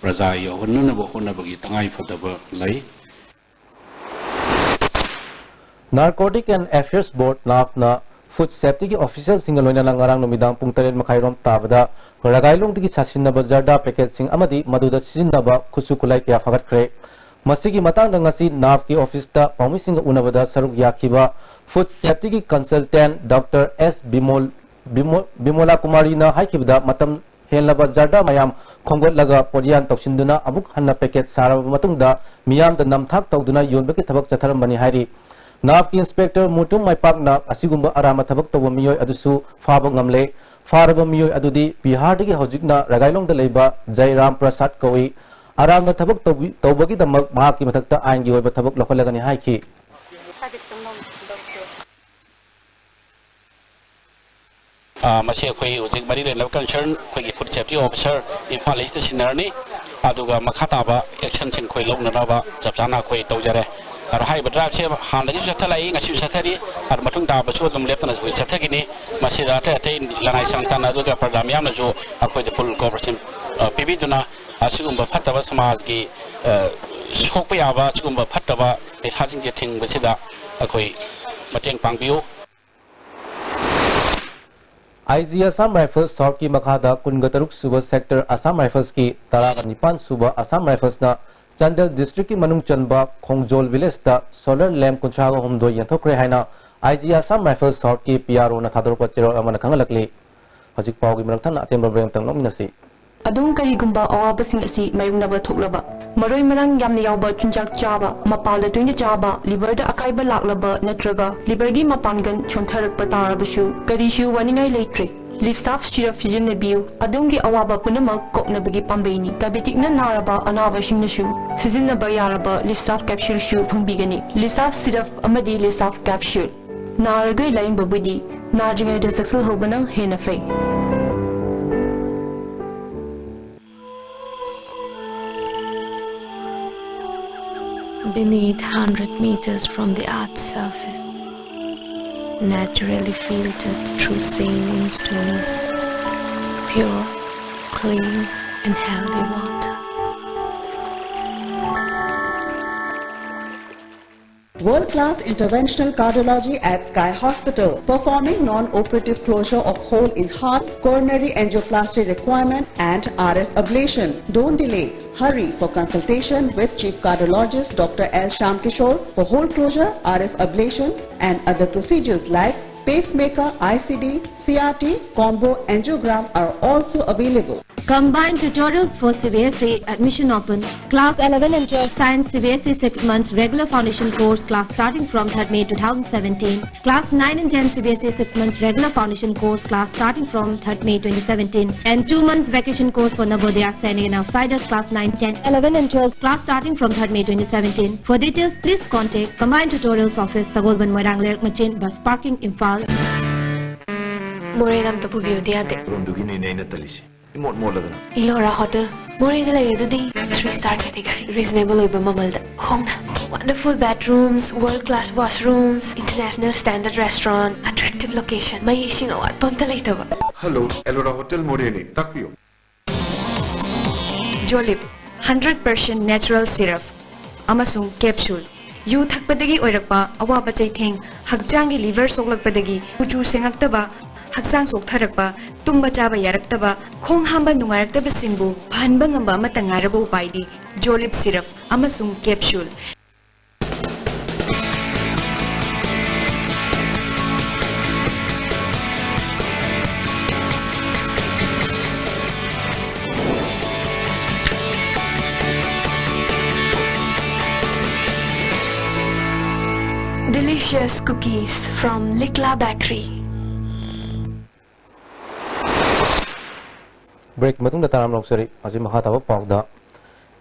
ꯄ꯭ꯔꯖꯥ ꯌꯧꯍꯟꯅꯅꯕ ꯍꯣꯠꯅꯕꯒꯤ ꯇꯉꯥꯏ ꯐꯗꯕ ꯂꯩ꯫ Narcotic and Affairs Board, NAFꯅ food safetyꯒꯤ officialꯁꯤꯡꯒ ꯂꯣꯏꯅꯅ ꯉꯔꯥꯡ ꯅꯨꯃꯤꯗꯥꯡ ꯄꯨꯡ ꯇꯔꯦꯠ ꯃꯈꯥꯏꯔꯣꯝ ꯇꯥꯕꯗ ꯔꯒꯥꯏꯂꯣꯡꯗꯒꯤ ꯁꯥꯁꯤꯟꯅꯕ ꯖꯔꯗꯥ packetꯁꯤꯡ ꯑꯃꯗꯤ ꯃꯗꯨꯗ ꯁꯤꯖꯤꯟꯅꯕ ꯈꯨꯠꯁꯨ ꯈꯨꯠꯂꯥꯏ ꯀꯌꯥ ꯐꯥꯒꯠꯈ꯭ꯔꯦ꯫ ꯃꯁꯤꯒꯤ ꯃꯇꯥꯡꯗ ꯉꯁꯤ NAFꯀꯤ officeꯇ ꯄꯥꯎꯃꯤꯁꯤꯡꯒ ꯎꯅꯕꯗ ꯁꯔꯨꯛ ꯌꯥꯈꯤꯕ food safetyꯒꯤ consultant Doctor S Bimol, Bimo-, ꯕꯤꯃꯣꯂꯥ ꯀꯨꯃꯥꯔꯤꯅ ꯍꯥꯏꯈꯤꯕꯗ, ꯃꯇꯝ ꯍꯦꯜꯂꯕ ꯖꯔꯗꯥ ꯃꯌꯥꯝ ꯈꯣꯝꯒꯠꯂꯒ ꯄꯣꯠꯌꯥꯟ ꯇꯧꯁꯤꯟꯗꯨꯅ ꯑꯃꯨꯛ ꯍꯟꯅ packet ꯁꯥꯔꯕ ꯃꯇꯨꯡꯗ ꯃꯤꯌꯥꯝꯗ ꯅꯝꯊꯥꯛ ꯇꯧꯗꯨꯅ ꯌꯣꯟꯕꯒꯤ ꯊꯕꯛ ꯆꯠꯊꯔꯝꯕꯅꯤ ꯍꯥꯏꯔꯤ꯫ ꯅꯥꯞꯀꯤ ꯏꯟꯁꯄꯦꯛꯇꯔ ꯃꯨꯇꯨꯝ ꯃꯥꯏꯄꯥꯛꯅ ꯑꯁꯤꯒꯨꯝꯕ ꯑꯔꯥꯟꯕ ꯊꯕꯛ ꯇꯧꯕ ꯃꯤꯑꯣꯏ ꯑꯗꯨꯁꯨ ꯐꯥꯕ ꯉꯝꯂꯦ꯫ ꯐꯥꯔꯕ ꯃꯤꯑꯣꯏ ꯑꯗꯨꯗꯤ ꯕꯤꯍꯥꯔꯗꯒꯤ ꯍꯧꯖꯤꯛꯅ ꯔꯒꯥꯏꯂꯣꯡꯗ ꯂꯩꯕ ꯖꯩꯔꯥꯝ ꯄ꯭ꯔꯁꯥꯗ ꯀꯧꯏ꯫ ꯑꯔꯥꯟꯕ ꯊꯕꯛ ꯇꯧꯕꯤ-, ꯇꯧꯕꯒꯤꯗꯃꯛ ꯃꯍꯥꯛꯀꯤ ꯃꯊꯛꯇ ꯑꯥꯏꯟꯒꯤ ꯑꯣꯏꯕ ꯊꯕꯛ ꯂꯧꯈꯠꯂꯒꯅꯤ ꯍꯥꯏꯈꯤ꯫ ꯑ, ꯃꯁꯤ ꯑꯩꯈꯣꯏ ꯍꯧꯖꯤꯛ ꯃꯔꯤ ꯂꯩꯅꯕ concern ꯑꯩꯈꯣꯏꯒꯤ Food Safety Officer, Imphal east ꯁꯤꯟꯅꯔꯅꯤ꯫ ꯑꯗꯨꯒ ꯃꯈꯥ ꯇꯥꯕ actionꯁꯤꯡ ꯑꯩꯈꯣꯏ ꯂꯧꯅꯅꯕ ꯆꯞ ꯆꯥꯅ ꯑꯩꯈꯣꯏ ꯇꯧꯖꯔꯦ꯫ ꯑꯗꯣ ꯍꯥꯏꯔꯤꯕ driveꯁꯦ ꯍꯥꯟꯅꯗꯒꯤꯁꯨ ꯆꯠꯊꯔꯛꯏ, ꯉꯁꯤꯁꯨ ꯆꯠꯊꯔꯤ, ꯑꯗꯣ ꯃꯇꯨꯡ ꯇꯥꯕꯁꯨ ꯑꯗꯨꯝ ꯂꯦꯞꯇꯅ ꯑꯩꯈꯣꯏ ꯆꯠꯊꯈꯤꯅꯤ꯫ ꯃꯁꯤꯗ ꯑꯇꯩ ꯑꯇꯩ ꯂꯅꯥꯏ ꯁꯪꯁꯊꯥꯟ ꯑꯗꯨꯒ ꯄ꯭ꯔꯖꯥ ꯃꯤꯌꯥꯝꯅꯁꯨ ꯑꯩꯈꯣꯏꯗ full cooperation, ꯑ, ꯄꯤꯕꯤꯗꯨꯅ ꯑꯁꯤꯒꯨꯝꯕ ꯐꯠꯇꯕ ꯁꯃꯥꯖꯒꯤ, ꯑ, ꯁꯣꯛꯄ ꯌꯥꯕ ꯑꯁꯤꯒꯨꯝꯕ ꯐꯠꯇꯕ ꯅꯤꯁꯥꯁꯤꯡꯁꯦ ꯊꯤꯡꯕꯁꯤꯗ ꯑꯩꯈꯣꯏ ꯃꯇꯦꯡ ꯄꯥꯡꯕꯤꯌꯨ꯫ ꯑꯥꯏ ꯖꯤ Assam Rifles Southꯀꯤ ꯃꯈꯥꯗ ꯀꯨꯟꯒ ꯇꯔꯨꯛ ꯁꯨꯕ sector Assam Riflesꯀꯤ ꯇꯔꯥꯒ ꯅꯤꯄꯥꯟ ꯁꯨꯕ Assam Riflesꯅ ꯆꯥꯟꯗꯦꯜ districtꯀꯤ ꯃꯅꯨꯡ ꯆꯟꯕ ꯈꯣꯡꯖꯣꯜ villageꯇ solar lamp ꯀꯨꯟꯊ꯭ꯔꯥꯒ ꯍꯨꯝꯗꯣꯏ ꯌꯦꯟꯊꯣꯛꯈ꯭ꯔꯦ ꯍꯥꯏꯅ ꯑꯥꯏ ꯖꯤ Assam Rifles Southꯀꯤ ꯄꯤ ꯑꯥꯔ ꯑꯣꯅ ꯊꯥꯗꯣꯔꯛꯄ ꯆꯦꯔꯣꯜ ꯑꯃꯅ ꯈꯪꯍꯜꯂꯛꯂꯤ꯫ ꯍꯧꯖꯤꯛ ꯄꯥꯎꯒꯤ ꯃꯔꯛ ꯊꯟꯅ ꯑꯇꯦꯟꯕ ꯃꯔꯣꯜ ꯑꯃꯇꯪ ꯂꯧꯃꯤꯟꯅꯁꯤ꯫ ꯑꯗꯣꯝ ꯀꯔꯤꯒꯨꯝꯕ ꯑꯋꯥꯕꯁꯤꯡ ꯑꯁꯤ ꯃꯥꯌꯣꯛꯅꯕ ꯊꯣꯛꯂꯕ, ꯃꯔꯣꯏ ꯃꯔꯥꯡ ꯌꯥꯝꯅ ꯌꯥꯎꯕ ꯆꯤꯟꯖꯥꯛ ꯆꯥꯕ, ꯃꯄꯥꯜꯗ ꯇꯣꯏꯅ ꯆꯥꯕ, liverꯗ ꯑꯀꯥꯏꯕ ꯂꯥꯛꯂꯕ ꯅꯠꯇ꯭ꯔꯒ liverꯒꯤ ꯃꯄꯥꯡꯒꯜ ꯁꯣꯟꯊꯔꯛꯄ ꯇꯥꯔꯕꯁꯨ ꯀꯔꯤꯁꯨ ꯋꯥꯅꯤꯡꯉꯥꯏ ꯂꯩꯇ꯭ꯔꯦ꯫ Livsaf syrup ꯁꯤꯖꯤꯟꯅꯕꯤꯌꯨ꯫ ꯑꯗꯣꯝꯒꯤ ꯑꯋꯥꯕ ꯄꯨꯝꯅꯃꯛ ꯀꯣꯛꯅꯕꯒꯤ ꯄꯥꯝꯕꯩꯅꯤ꯫ Diabeticꯅ ꯅꯥꯔꯕ ꯑꯅꯥꯕꯁꯤꯡꯅꯁꯨ ꯁꯤꯖꯤꯟꯅꯕ ꯌꯥꯔꯕ Livsaf capsuleꯁꯨ ꯐꯪꯕꯤꯒꯅꯤ꯫ Livsaf syrup ꯑꯃꯗꯤ Livsaf capsule꯫ ꯅꯥꯔꯒ ꯂꯥꯌꯦꯡꯕꯕꯨꯗꯤ ꯅꯥꯗ꯭ꯔꯤꯉꯩꯗ ꯆꯦꯛꯁꯤꯜꯍꯧꯕꯅ ꯍꯦꯟꯅ ꯐꯩ꯫ Beneath, hundred meters from the earth's surface, naturally filtered through saline stones, pure, clean, and healthy water. World class interventional cardiology at Sky Hospital, performing non operative closure of hole in heart, coronary angioplasty requirement, and R F ablation. Don't delay. Hurry for consultation with Chief Cardiologist Doctor L Shyamkishore for hole closure, R F ablation, and other procedures like pacemaker, I C D, C R T, combo angiogram are also available. Combined tutorials for C B S E, admission open. Class eleven and twelve science C B S E six months regular foundation course class starting from third May two thousand seventeen. Class nine and ten C B S E six months regular foundation course class starting from third May twenty seventeen. And two months vacation course for Navodaya, Sainik and outsiders class nine, ten, eleven and twelve class starting from third May twenty seventeen. For details, please contact Combined Tutorials Office, Sagolband, Moirang Leirak Machin, Bus Parking, Imphal. ꯃꯣꯔꯦꯗ ꯑꯝꯇ ꯄꯨꯕꯤꯌꯨꯗ ꯌꯥꯗꯦ꯫ ꯔꯣꯝꯗꯨꯒꯤꯅꯤꯅꯦ ꯑꯩꯅ ꯇꯜꯂꯤꯁꯦ꯫ ꯏꯃꯣꯠ ꯃꯣꯠꯂꯗꯅ꯫ Ellora hotel. ꯃꯣꯔꯦꯗ ꯂꯩꯔꯦ ꯑꯗꯨꯗꯤ꯫ Three star category꯫ Reasonable ꯑꯣꯏꯕ ꯃꯃꯜꯗ꯫ ꯍꯣꯡꯅ꯫ Wonderful bedrooms, world class washrooms, international standard restaurant, attractive location꯫ ꯃꯩ ꯏꯁꯤꯡ ꯑꯋꯥꯠꯄ ꯑꯝꯇ ꯂꯩꯇꯕ꯫ Hello, Elora Hotel ꯃꯣꯔꯦꯅꯤ꯫ ꯇꯥꯛꯄꯤꯌꯨ꯫ ꯖꯣꯂꯤꯞ ꯍꯟꯗ꯭ꯔꯦꯠ ꯄꯥꯔꯁꯦꯟ ꯅꯦꯆꯔꯦꯜ ꯁꯤꯔꯞ ꯑꯃꯁꯨꯡ ꯀꯦꯞꯁꯨꯜ꯫ ꯌꯨ ꯊꯛꯄꯗꯒꯤ ꯑꯣꯏꯔꯛꯄ ꯑꯋꯥꯕ ꯆꯩꯊꯦꯡ, ꯍꯛꯆꯥꯡꯒꯤ ꯂꯤꯚꯔ ꯁꯣꯛꯂꯛꯄꯗꯒꯤ ꯀꯨꯆꯨ ꯁꯦꯡꯉꯛꯇꯕ, ꯍꯛꯆꯥꯡ ꯆꯣꯛꯊꯔꯛꯄ, ꯇꯨꯝꯕ ꯆꯥꯕ ꯌꯥꯔꯛꯇꯕ, ꯈꯣꯡ ꯍꯥꯝꯕ ꯅꯨꯡꯉꯥꯏꯔꯛꯇꯕꯁꯤꯡꯕꯨ ꯐꯍꯟꯕ ꯉꯝꯕ ꯑꯃꯠꯇ ꯉꯥꯏꯔꯕ ꯎꯄꯥꯏꯗꯤ ꯖꯣꯂꯤꯞ ꯁꯤꯔꯞ ꯑꯃꯁꯨꯡ capsule. Delicious cookies from Likla Bakery. Break ꯃꯇꯨꯡꯗ ꯇꯔꯥꯝ ꯂꯧꯖꯔꯤ꯫ ꯍꯧꯖꯤꯛ ꯃꯈꯥ ꯇꯥꯕ ꯄꯥꯎꯗ꯫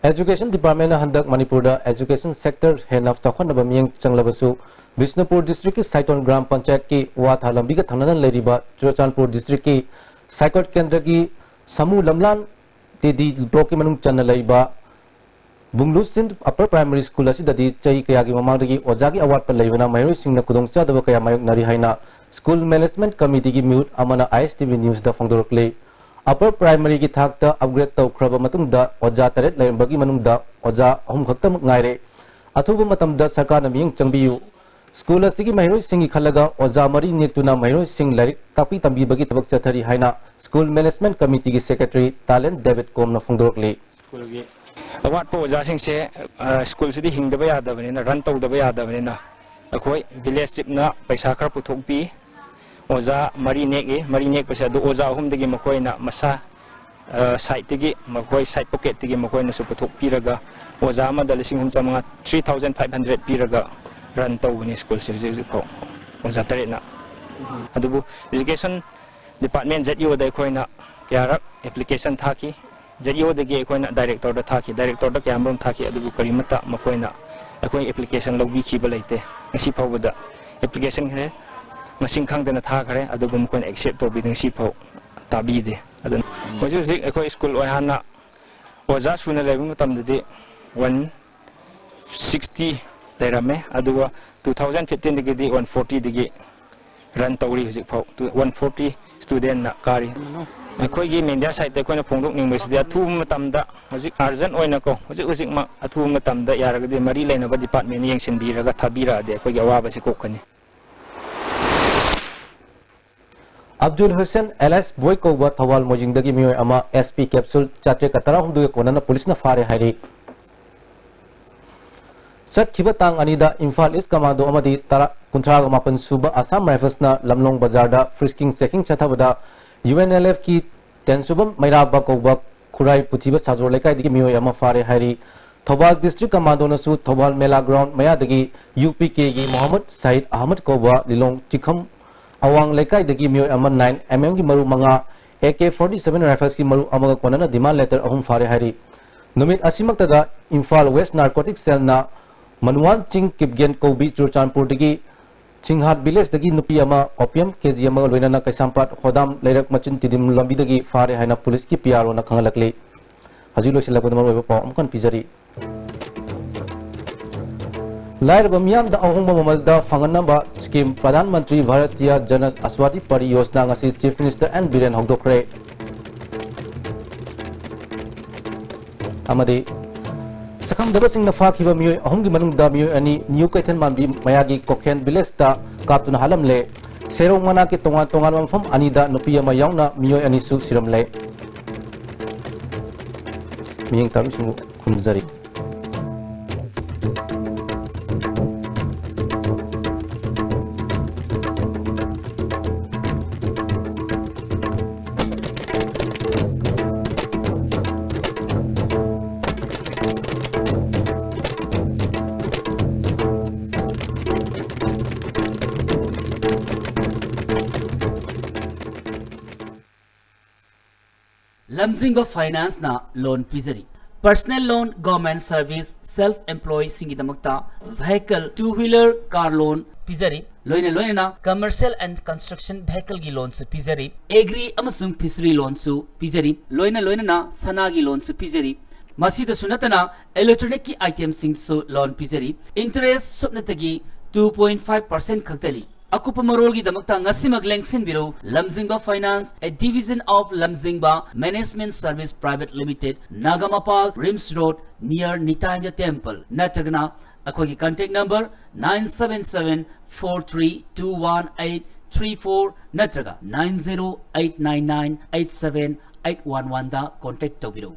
Education Department ꯅ ꯍꯟꯗꯛ ꯃꯅꯤꯄꯨꯔꯗ education sector ꯍꯦꯟꯅ ꯆꯥꯎꯈꯠꯅꯕ ꯃꯤꯠꯌꯦꯡ ꯆꯪꯂꯕꯁꯨ, ꯕꯤꯁꯅꯨꯄꯨꯔ district ꯀꯤ ꯁꯥꯏꯇꯣꯟ ꯒ꯭ꯔꯥꯝ ꯄꯟꯆꯥꯌꯠꯀꯤ ꯋꯥꯊꯥ ꯂꯝꯕꯤꯒ ꯊꯪꯅꯅ ꯂꯩꯔꯤꯕ ꯆꯨꯔꯆꯥꯟꯄꯨꯔ district ꯀꯤ ꯁꯥꯏꯀꯣꯠ ꯀꯦꯟꯗ꯭ꯔꯒꯤ ꯁꯥꯃꯨ ꯂꯝꯂꯥꯟ ꯇꯦꯗꯤ block ꯀꯤ ꯃꯅꯨꯡ ꯆꯟꯅ ꯂꯩꯕ ꯕꯨꯡꯂꯨꯁꯤꯟ Upper Primary School ꯑꯁꯤꯗꯗꯤ ꯆꯍꯤ ꯀꯌꯥꯒꯤ ꯃꯃꯥꯡꯗꯒꯤ ꯑꯣꯖꯥꯒꯤ ꯑꯋꯥꯠꯄ ꯂꯩꯕꯅ ꯃꯍꯩꯔꯣꯏꯁꯤꯡꯅ ꯈꯨꯗꯣꯡꯆꯥꯗꯕ ꯀꯌꯥ ꯃꯥꯌꯣꯛꯅꯔꯤ ꯍꯥꯏꯅ school management committee ꯒꯤ ꯃꯤꯍꯨꯠ ꯑꯃꯅ I S T V news the ꯐꯣꯡꯗꯣꯔꯛꯂꯤ꯫ Upper Primary ꯒꯤ ꯊꯥꯛꯇ upgrade ꯇꯧꯈ꯭ꯔꯕ ꯃꯇꯨꯡꯗ ꯑꯣꯖꯥ ꯇꯔꯦꯠ ꯂꯩꯔꯝꯕꯒꯤ ꯃꯅꯨꯡꯗ ꯑꯣꯖꯥ ꯑꯍꯨꯝ ꯈꯛꯇꯃꯛ ꯉꯥꯏꯔꯦ꯫ ꯑꯊꯨꯕ ꯃꯇꯝꯗ ꯁꯔꯀꯥꯔꯅ ꯃꯤꯠꯌꯦꯡ ꯆꯪꯕꯤꯌꯨ꯫ School ꯑꯁꯤꯒꯤ ꯃꯍꯩꯔꯣꯏꯁꯤꯡꯒꯤ ꯈꯜꯂꯒ ꯑꯣꯖꯥ ꯃꯔꯤ ꯅꯦꯛꯇꯨꯅ ꯃꯍꯩꯔꯣꯏꯁꯤꯡ ꯂꯥꯏꯔꯤꯛ ꯇꯥꯛꯄꯤ ꯇꯝꯕꯤꯕꯒꯤ ꯊꯕꯛ ꯆꯠꯊꯔꯤ ꯍꯥꯏꯅ school management committee ꯒꯤ secretary ꯇꯥꯂꯦꯟ ꯗꯦꯕꯤꯠ ꯀꯣꯝꯅ ꯐꯣꯡꯗꯣꯔꯛꯂꯤ꯫ ꯁ꯭ꯀꯨꯜꯒꯤ ꯑꯋꯥꯠꯄ ꯑꯣꯖꯥꯁꯤꯡꯁꯦ, ꯑ, ꯁ꯭ꯀꯨꯜꯁꯤꯗꯤ ꯍꯤꯡꯗꯕ ꯌꯥꯗꯕꯅꯤꯅ, run ꯇꯧꯗꯕ ꯌꯥꯗꯕꯅꯤꯅ, ꯑꯩꯈꯣꯏ village chief ꯅ ꯄꯩꯁꯥ ꯈꯔ ꯄꯨꯊꯣꯛꯄꯤ, ꯑꯣꯖꯥ ꯃꯔꯤ ꯅꯦꯛꯏ꯫ ꯃꯔꯤ ꯅꯦꯛꯄꯁꯦ ꯑꯗꯨ ꯑꯣꯖꯥ ꯑꯍꯨꯝꯗꯒꯤ ꯃꯈꯣꯏꯅ ꯃꯁꯥ ꯁꯥꯏꯠꯇꯒꯤ, ꯃꯈꯣꯏ ꯁꯥꯏꯠ ꯄꯣꯀꯦꯠꯇꯒꯤ ꯃꯈꯣꯏꯅꯁꯨ ꯄꯨꯊꯣꯛꯄꯤꯔꯒ ꯑꯣꯖꯥ ꯑꯃꯗ ꯂꯤꯁꯤꯡ ꯑꯍꯨꯝ ꯆꯥꯝꯃꯉꯥ, three thousand five hundred ꯄꯤꯔꯒ ꯔꯟ ꯇꯧꯕꯅꯤ ꯁ꯭ꯀꯨꯜꯁꯦ ꯍꯧꯖꯤꯛ ꯍꯧꯖꯤꯛ ꯐꯥꯎ, ꯑꯣꯖꯥ ꯇꯔꯦꯠꯅ꯫ ꯑꯗꯨꯕꯨ ꯏꯖꯨꯀꯦꯁꯟ ꯗꯤꯄꯥꯔꯠꯃꯦꯟ, ꯖꯦꯠ ꯏ ꯑꯣꯗ ꯑꯩꯈꯣꯏꯅ ꯀꯌꯥꯔꯛ ꯑꯦꯄ꯭ꯂꯤꯀꯦꯁꯟ ꯊꯥꯈꯤ꯫ ꯖꯦꯠ ꯏ ꯑꯣꯗꯒꯤ ꯑꯩꯈꯣꯏꯅ ꯗꯥꯏꯔꯦꯛꯇꯣꯔꯗ ꯊꯥꯈꯤ, ꯗꯥꯏꯔꯦꯛꯇꯣꯔꯗ ꯀꯌꯥꯃꯔꯨꯝ ꯊꯥꯈꯤ, ꯑꯗꯨꯕꯨ ꯀꯔꯤꯃꯠꯇ ꯃꯈꯣꯏꯅ ꯑꯩꯈꯣꯏ ꯑꯦꯄ꯭ꯂꯤꯀꯦꯁꯟ ꯂꯧꯕꯤꯈꯤꯕ ꯂꯩꯇꯦ꯫ ꯉꯁꯤ ꯐꯥꯎꯕꯗ ꯑꯦꯄ꯭ꯂꯤꯀꯦꯁꯟꯁꯦ ꯃꯁꯤꯡ ꯈꯪꯗꯅ ꯊꯥꯈ꯭ꯔꯦ, ꯑꯗꯨꯕꯨ ꯃꯈꯣꯏꯅ ꯑꯦꯛꯁꯦꯞ ꯇꯧꯕꯤꯗꯦ, ꯉꯁꯤ ꯐꯥꯎ ꯇꯥꯕꯤꯗꯦ꯫ ꯑꯗꯨꯅ ꯍꯧꯖꯤꯛ ꯍꯧꯖꯤꯛ ꯑꯩꯈꯣꯏ ꯁ꯭ꯀꯨꯜ ꯑꯣꯏꯍꯥꯟꯅ ꯑꯣꯖꯥ ꯁꯨꯅ ꯂꯩꯕ ꯃꯇꯝꯗꯗꯤ ꯋꯥꯟ ꯁꯤꯛꯁꯇꯤ ꯂꯩꯔꯝꯃꯦ, ꯑꯗꯨꯒ ꯇꯨ ꯊꯥꯎꯖꯟ ꯐꯤꯐꯇꯤꯟꯗꯒꯤꯗꯤ ꯋꯥꯟ ꯐꯣꯔꯇꯤꯗꯒꯤ ꯔꯟ ꯇꯧꯔꯤ꯫ ꯍꯧꯖꯤꯛ ꯐꯥꯎ ꯋꯥꯟ ꯐꯣꯔꯇꯤ ꯁ꯭ꯇꯨꯗꯦꯟꯅ ꯀꯥꯔꯤ꯫ ꯑꯩꯈꯣꯏꯒꯤ ꯃꯦꯗꯤꯌꯥ ꯁꯥꯏꯠꯇ ꯑꯩꯈꯣꯏꯅ ꯐꯣꯡꯗꯣꯛꯅꯤꯡꯕꯁꯤꯗꯤ ꯑꯊꯨꯕ ꯃꯇꯝꯗ, ꯍꯧꯖꯤꯛ ꯑꯥꯔꯖꯦꯟ ꯑꯣꯏꯅꯀꯣ, ꯍꯧꯖꯤꯛ ꯍꯧꯖꯤꯛꯃꯛ ꯑꯊꯨꯕ ꯃꯇꯝꯗ ꯌꯥꯔꯒꯗꯤ ꯃꯔꯤ ꯂꯩꯅꯕ ꯗꯤꯄꯥꯔꯠꯃꯦꯟꯅ ꯌꯦꯡꯁꯤꯟꯕꯤꯔꯒ ꯊꯥꯕꯤꯔꯛꯑꯗꯤ ꯑꯩꯈꯣꯏꯒꯤ ꯑꯋꯥꯕꯁꯤ ꯀꯣꯛꯀꯅꯤ꯫ ꯑꯕꯗꯨꯜ ꯍꯨꯁꯦꯟ alias ꯕꯣꯏ ꯀꯧꯕ ꯊꯧꯕꯥꯜ ꯃꯣꯏꯖꯤꯡꯗꯒꯤ ꯃꯤꯑꯣꯏ ꯑꯃ S P capsule ꯆꯥꯇ꯭ꯔꯦꯠꯀ ꯇꯔꯥꯍꯨꯝꯗꯣꯏꯒ ꯀꯣꯟꯅꯅ ꯄꯨꯂꯤꯁꯅ ꯐꯥꯔꯦ ꯍꯥꯏꯔꯤ꯫ ꯆꯠꯈꯤꯕ ꯇꯥꯡ ꯑꯅꯤꯗ ꯏꯝꯐꯥꯜ ꯏꯁ ꯀꯃꯥꯟꯗꯣ ꯑꯃꯗꯤ ꯇꯔꯥ, ꯀꯨꯟꯊ꯭ꯔꯥꯒ ꯃꯥꯄꯟ ꯁꯨꯕ ꯑꯁꯥꯝ ꯔꯥꯏꯐꯜꯁꯅ ꯂꯝꯂꯣꯡ ꯕꯖꯥꯔꯗ frisking checking ꯆꯠꯊꯕꯗ UNLFꯀꯤ ꯇꯦꯟꯁꯨꯕꯝ ꯃꯩꯔꯥꯕ ꯀꯧꯕ ꯈꯨꯔꯥꯏ ꯄꯨꯊꯤꯕ ꯁꯥꯖꯣꯔ ꯂꯩꯀꯥꯏꯗꯒꯤ ꯃꯤꯑꯣꯏ ꯑꯃ ꯐꯥꯔꯦ ꯍꯥꯏꯔꯤ꯫ ꯊꯧꯕꯥꯜ ꯗꯤꯁꯇ꯭ꯔꯤꯛ ꯀꯃꯥꯟꯗꯣꯅꯁꯨ ꯊꯧꯕꯥꯜ ꯃꯦꯂꯥ ꯒ꯭ꯔꯥꯎꯟ ꯃꯌꯥꯗꯒꯤ UPKꯒꯤ ꯃꯣꯍꯝꯃꯗ ꯁꯍꯤꯗ ꯑꯍꯃꯗ ꯀꯧꯕ ꯂꯤꯂꯣꯡ ꯆꯤꯈꯝ ꯑꯋꯥꯡ ꯂꯩꯀꯥꯏꯗꯒꯤ ꯃꯤꯑꯣꯏ ꯑꯃ nine MM ꯒꯤ ꯃꯔꯨ ꯃꯉꯥ, AK forty seven riflesꯀꯤ ꯃꯔꯨ ꯑꯃꯒ ꯀꯣꯟꯅꯅ demand letter ꯑꯍꯨꯝ ꯐꯥꯔꯦ ꯍꯥꯏꯔꯤ꯫ ꯅꯨꯃꯤꯠ ꯑꯁꯤꯃꯛꯇꯗ ꯏꯝꯐꯥꯜ West Narcotic Cellꯅ ꯃꯅꯨꯋꯥꯟ ꯆꯤꯡ ꯀꯤꯞꯒꯦꯟ ꯀꯧꯕꯤ ꯆꯨꯔꯆꯥꯟꯄꯨꯔꯗꯒꯤ ꯁꯤꯡꯍꯥꯠ ꯚꯤꯂꯦꯖꯇꯒꯤ ꯅꯨꯄꯤ ꯑꯃ opium KG ꯑꯃꯒ ꯂꯣꯏꯅꯅ ꯀꯩꯁꯥꯝꯄꯥꯠ ꯍꯣꯗꯥꯝ ꯂꯩꯔꯛ ꯃꯆꯤꯟ ꯇꯤꯗꯤꯝ ꯂꯝꯕꯤꯗꯒꯤ ꯐꯥꯔꯦ ꯍꯥꯏꯅ ꯄꯨꯂꯤꯁꯀꯤ PROꯅ ꯈꯪꯍꯜꯂꯛꯂꯤ꯫ ꯍꯧꯖꯤꯛ ꯂꯣꯏꯁꯤꯜꯂꯛꯄꯗ ꯃꯔꯨꯑꯣꯏꯕ ꯄꯥꯎ ꯑꯃꯨꯛ ꯍꯟꯅ ꯄꯤꯖꯔꯤ꯫ ꯂꯥꯏꯔꯕ ꯃꯤꯌꯥꯝꯗ ꯑꯍꯣꯡꯕ ꯃꯃꯜꯗ ꯐꯪꯍꯟꯅꯕ scheme Pradhan Mantri Bharatiya Jan Aushadhi Pariyojana ꯉꯁꯤ Chief Minister N Biren ꯍꯧꯗꯣꯛꯈ꯭ꯔꯦ꯫ ꯑꯃꯗꯤ ꯁꯛꯈꯪꯗꯕꯁꯤꯡꯅ ꯐꯥꯈꯤꯕ ꯃꯤꯑꯣꯏ ꯑꯍꯨꯝꯒꯤ ꯃꯅꯨꯡꯗ ꯃꯤꯑꯣꯏ ꯑꯅꯤ ꯅ꯭ꯌꯨ ꯀꯩꯊꯦꯜ ꯃꯥꯟꯕꯤ ꯃꯌꯥꯒꯤ ꯀꯣꯈꯦꯟ ꯚꯤꯂꯦꯖꯇ ꯀꯥꯞꯇꯨꯅ ꯍꯥꯠꯂꯝꯂꯦ꯫ ꯁꯦꯔꯧ ꯃꯅꯥꯛꯀꯤ ꯇꯣꯉꯥꯟ ꯇꯣꯉꯥꯟꯕ ꯃꯐꯝ ꯑꯅꯤꯗ ꯅꯨꯄꯤ ꯑꯃ ꯌꯥꯎꯅ ꯃꯤꯑꯣꯏ ꯑꯅꯤꯁꯨ ꯁꯤꯔꯝꯂꯦ꯫ ꯃꯤꯠꯌꯦꯡ ꯇꯥꯕꯤꯁꯤꯡꯕꯨ ꯈꯨꯔꯨꯝꯖꯔꯤ꯫ ꯂꯝꯖꯤꯡꯕ ꯐꯥꯏꯅꯥꯟꯁꯅ ꯂꯣꯟ ꯄꯤꯖꯔꯤ꯫ Personal loan, government service, self employee ꯁꯤꯡꯒꯤꯗꯃꯛꯇ vehicle, two wheeler, car loan ꯄꯤꯖꯔꯤ꯫ ꯂꯣꯏꯅ ꯂꯣꯏꯅꯅ commercial and construction vehicle ꯒꯤ ꯂꯣꯟꯁꯨ ꯄꯤꯖꯔꯤ꯫ Agri ꯑꯃꯁꯨꯡ fishery ꯂꯣꯟꯁꯨ ꯄꯤꯖꯔꯤ꯫ ꯂꯣꯏꯅ ꯂꯣꯏꯅꯅ ꯁꯅꯥꯒꯤ ꯂꯣꯟꯁꯨ ꯄꯤꯖꯔꯤ꯫ ꯃꯁꯤꯗꯁꯨ ꯅꯠꯇꯅ electronic ꯀꯤ item ꯁꯤꯡꯁꯨ ꯂꯣꯟ ꯄꯤꯖꯔꯤ꯫ Interest ꯁꯨꯞꯅꯇꯒꯤ two point five percent ꯈꯛꯇꯅꯤ꯫ ꯑꯀꯨꯞꯄ ꯃꯔꯣꯜꯒꯤꯗꯃꯛꯇ ꯉꯁꯤꯃꯛ ꯂꯦꯡꯁꯤꯟꯕꯤꯔꯧ꯫ ꯂꯝꯖꯤꯡꯕ Finance, a division of ꯂꯝꯖꯤꯡꯕ Management Service Private Limited, Nagampal, RIMS Road, near Nityananda Temple, ꯅꯠꯇ꯭ꯔꯒꯅ ꯑꯩꯈꯣꯏꯒꯤ contact number nine seven seven four three two one eight three four ꯅꯠꯇ꯭ꯔꯒ nine zero eight nine nine eight seven eight one one ꯗ contact ꯇꯧꯕꯤꯔꯧ꯫